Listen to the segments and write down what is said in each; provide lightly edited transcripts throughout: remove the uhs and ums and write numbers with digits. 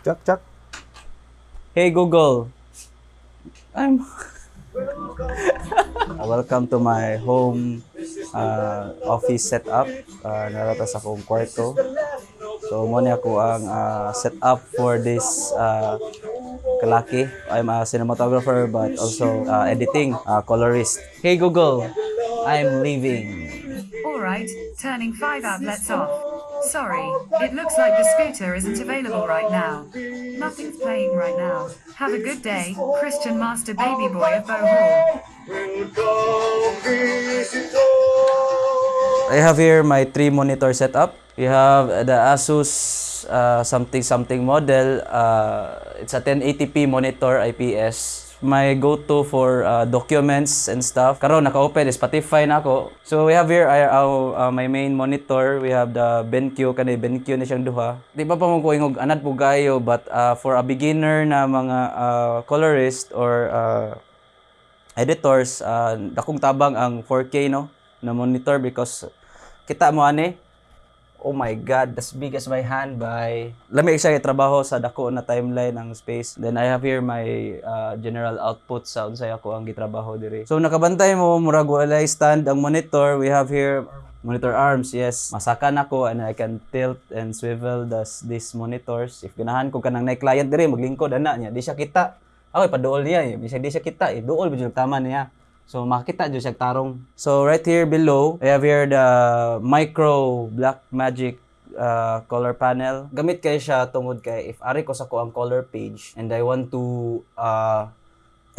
Check, check. Hey Google. I'm Welcome to my home office setup. Naa ra ta sa akong kwarto. So mao ni ako ang setup for this kalaki. I'm a cinematographer but also editing, colorist. Hey Google, I'm leaving. Alright, turning five outlets off. Sorry, it looks like the scooter isn't available right now. Nothing's playing right now. Have a good day, Christian Master Baby Boy of Bohol. Welcome visitor. I have here my three monitor setup. We have the Asus something something model. It's a 1080p monitor IPS. My go-to for documents and stuff. Karon naka-open Spotify na ako. So we have here my main monitor. We have the BenQ, kani BenQ ni siyang duha. Di pa mo ko ingog anad pud kaayo, but for a beginner na mga colorist or editors, dakong tabang ang 4K, no, na monitor because kita mo ani. Oh my God, as big as my hand by. Lami siya trabaho sa dako na timeline ang space. Then I have here my general output sa unsay ako ang gitrabaho diri. So nakabantay mo, murag walay stand ang monitor. We have here monitor arms, yes. Masaka nako and I can tilt and swivel these monitors. If ganahan ko kanang na client diri maglingkod ana niya, di siya kita. Ako ipaduol niya eh. Bisag di siya kita eh. Duol ba jud tama niya. So makita jud siya tarong. So right here below, I have here the micro Blackmagic color panel. Gamit kay siya tungod kay if ari ko sa akoang color page and I want to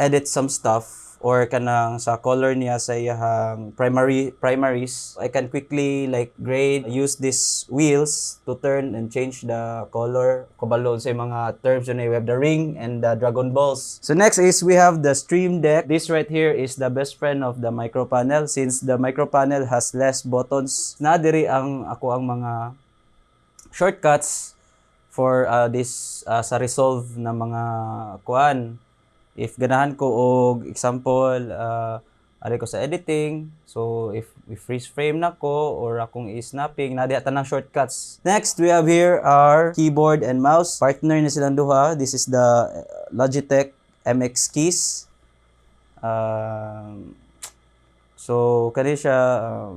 edit some stuff or kanang sa color niya sa iyahang primaries, I can quickly like grade, use these wheels to turn and change the color. Kabalo sa mga terms yun eh, we have the ring and the dragon balls. So next is we have the Stream Deck. This right here is the best friend of the micro panel since the micro panel has less buttons na diri ang ako ang mga shortcuts for this sa Resolve na mga kuan. If ganahan ko og example, ari ko sa editing, so if freeze frame na ko or akong i-snapping na diha tanang shortcuts. Next, we have here our keyboard and mouse. Partner na silang duha. This is the Logitech MX Keys. So kani siya,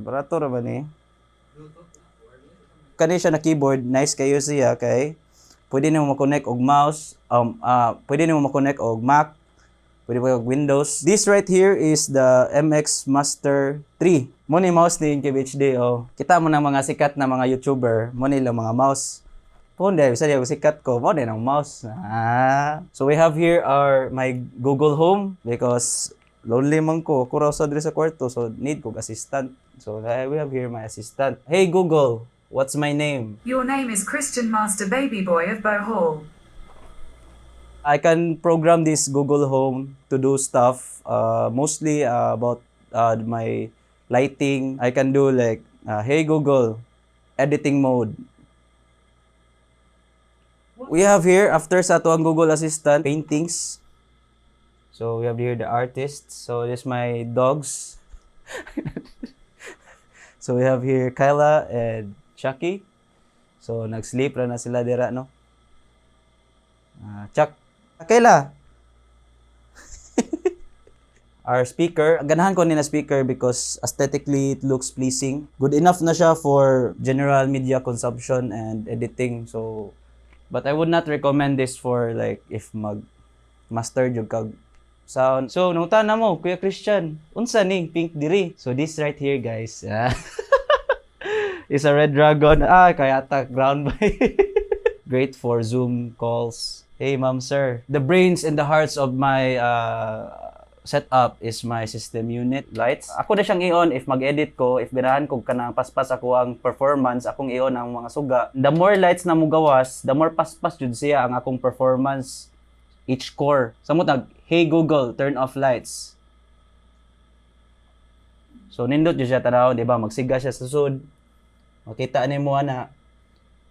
barato ra ba ni? Kani siya na keyboard, nice kayo siya kay pwede nimo ma-connect og mouse, pwede nimo ma-connect og Mac, pwede pa og Windows. This right here is the MX Master 3. Mao ni mouse ni KBHD, oh. Kita mo ng mga sikat na mga YouTuber, mao ni ilang mga mouse. Kung di, bisa di ako sikat ko, mao din ang mouse. Ah. So we have here our my Google Home because lonely man ko, ako ra sa diri sa kwarto, so need kog assistant. So we have here my assistant. Hey Google, what's my name? Your name is Christian Master Baby Boy of Bohol. I can program this Google Home to do stuff, mostly about my lighting. I can do like, "Hey Google, editing mode." We have here, after sa ato ang Google Assistant, paintings. So we have here the artists. So this my dogs. So we have here Kyla and Chucky. So nag-sleep ra na sila dira, no? Ah, Chuck. Kyla. Our speaker, ganahan ko ni na speaker because aesthetically it looks pleasing. Good enough na siya for general media consumption and editing. So, but I would not recommend this for like if mag master jud kag sound. So, nangutana mo, "Kuya Christian, unsa ning pink diri?" So, this right here, guys, is a red dragon. Ah, kaya ta ground by. Great for Zoom calls. Hey, ma'am, sir. The brains and the hearts of my setup is my system unit lights. Ako na siyang i-on if mag-edit ko, if ganahan ko kanang paspas ako ang performance, akong i-on ang mga suga. The more lights na mugawas, the more paspas jud siya ang akong performance each core. Samot nag, "Hey Google, turn off lights." So nindot jud siya tanaw, di ba? Magsiga siya sa sud. Makita nimo ana.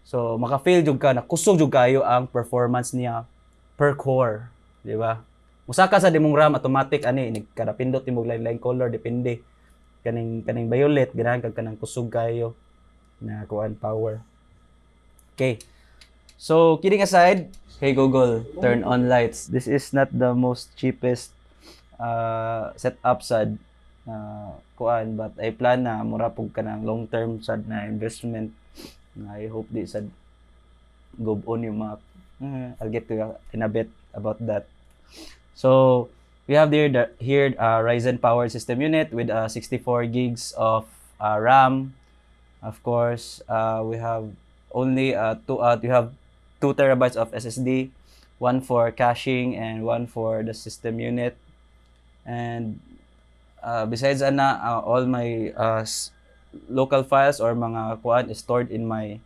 So maka-feel jud ka na kusog jud kayo ang performance niya per core, di ba? Musaka sa dimong RAM automatic ani ni kada pindot nimo line line color, depende kaning violet ganahan kag kanang kusog kayo na kuan power. Okay. So kidding aside, Hey Google, turn on lights. This is not the most cheapest setup sad na kuan, but I plan na mura pug kanang long term sad na investment na I hope di sad go on yung mga. I'll get to in a bit about that. So we have here Ryzen Power System Unit with 64 gigs of RAM. Of course, we have only two we have 2 terabytes of SSD, one for caching and one for the system unit. And besides ana, all my local files or mga kuan is stored in my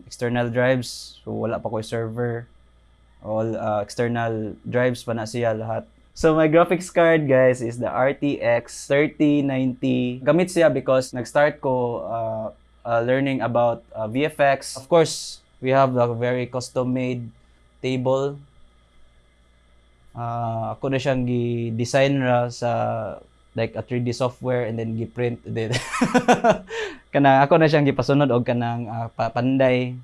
external drives. So wala pa ko server. All external drives pa na siya lahat. So my graphics card, guys, is the RTX 3090. Gamit siya because nag-start ko learning about VFX. Of course, we have the very custom-made table. Ako na siyang gi-design ra sa like a 3D software and then gi-print din. Kanang ako na siyang gipasunod og kanang panday.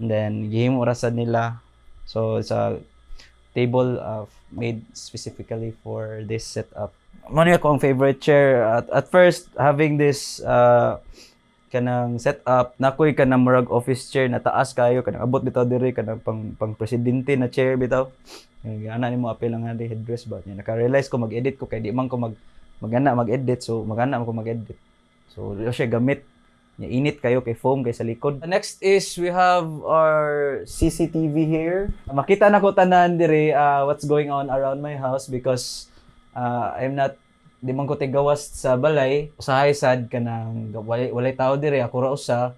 And then gihimo ra sad nila. So it's a table made specifically for this setup. Mao ni ako ang favorite chair. At first, having this kanang setup, nakoy kanang murag office chair na taas kayo, kanang abot bitaw diri, kanang pang presidente na chair bitaw. Ana nimo apil lang nga headrest ba. Nya naka-realize ko mag-edit ko kay di man ko magana mag-edit, so magana man ko mag-edit. So di siya gamit. Nya init kayo kay foam kay sa likod. Next is we have our CCTV here. Makita na ko tanan dire what's going on around my house because I'm not, di man ko tigawas sa balay. Usahay sad kanang walay tao dire, ako ra usa.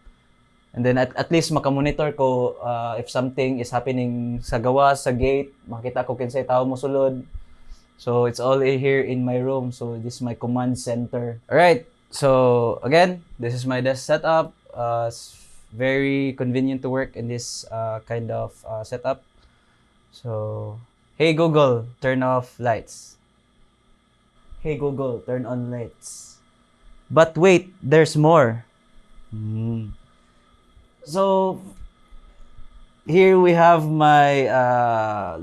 And then at least makamonitor ko if something is happening sa gawas, sa gate, makita ko kinsay tao mosulod. So it's all here in my room. So this is my command center. All right. So again, this is my desk setup. It's very convenient to work in this kind of setup. So, hey Google, turn off lights. Hey Google, turn on lights. But wait, there's more. So here we have my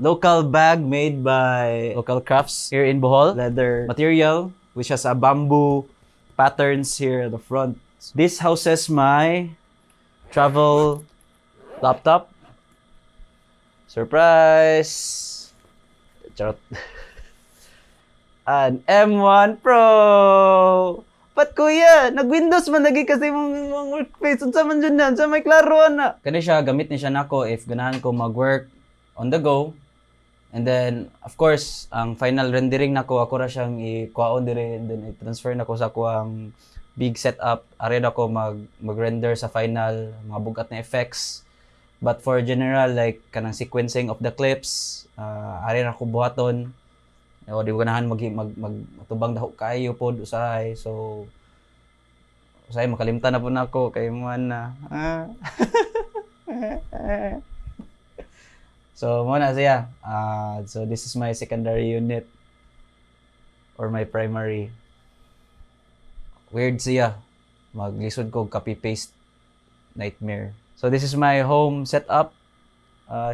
local bag made by local crafts here in Bohol. Leather material, which has a bamboo patterns here at the front. This houses my travel laptop. Surprise! Charot. An M1 Pro! But kuya, nag-Windows man lagi kasi mong workplace. Unsa man jud na? Unsa may klaro na? Kani siya, gamit ni siya nako if ganahan ko mag-work on the go. And then, of course, ang final rendering nako, ako ra siyang i-kuhaon dire and then i-transfer nako sa akoang big setup. Ari na ko mag-render sa final, mga bugat na effects. But for general, like kanang sequencing of the clips, ari ra ko buhaton. O di ko ganahan mag matubang dahok kaayo pod usahay. So usahay makalimtan na po nako kay mo na. Ah. So mo na siya. So this is my secondary unit or my primary. Weird siya. Maglisod ko copy paste nightmare. So this is my home setup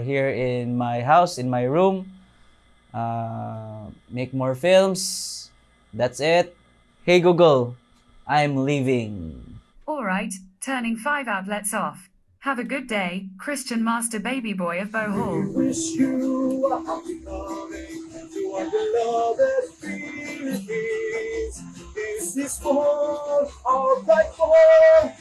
here in my house, in my room. Make more films. That's it. Hey Google, I'm leaving. Alright, turning five outlets off. Have a good day, Christian Master Baby Boy of Bohol. Wish you a happy coming to our beloved Philippines. This is for our bright Bohol.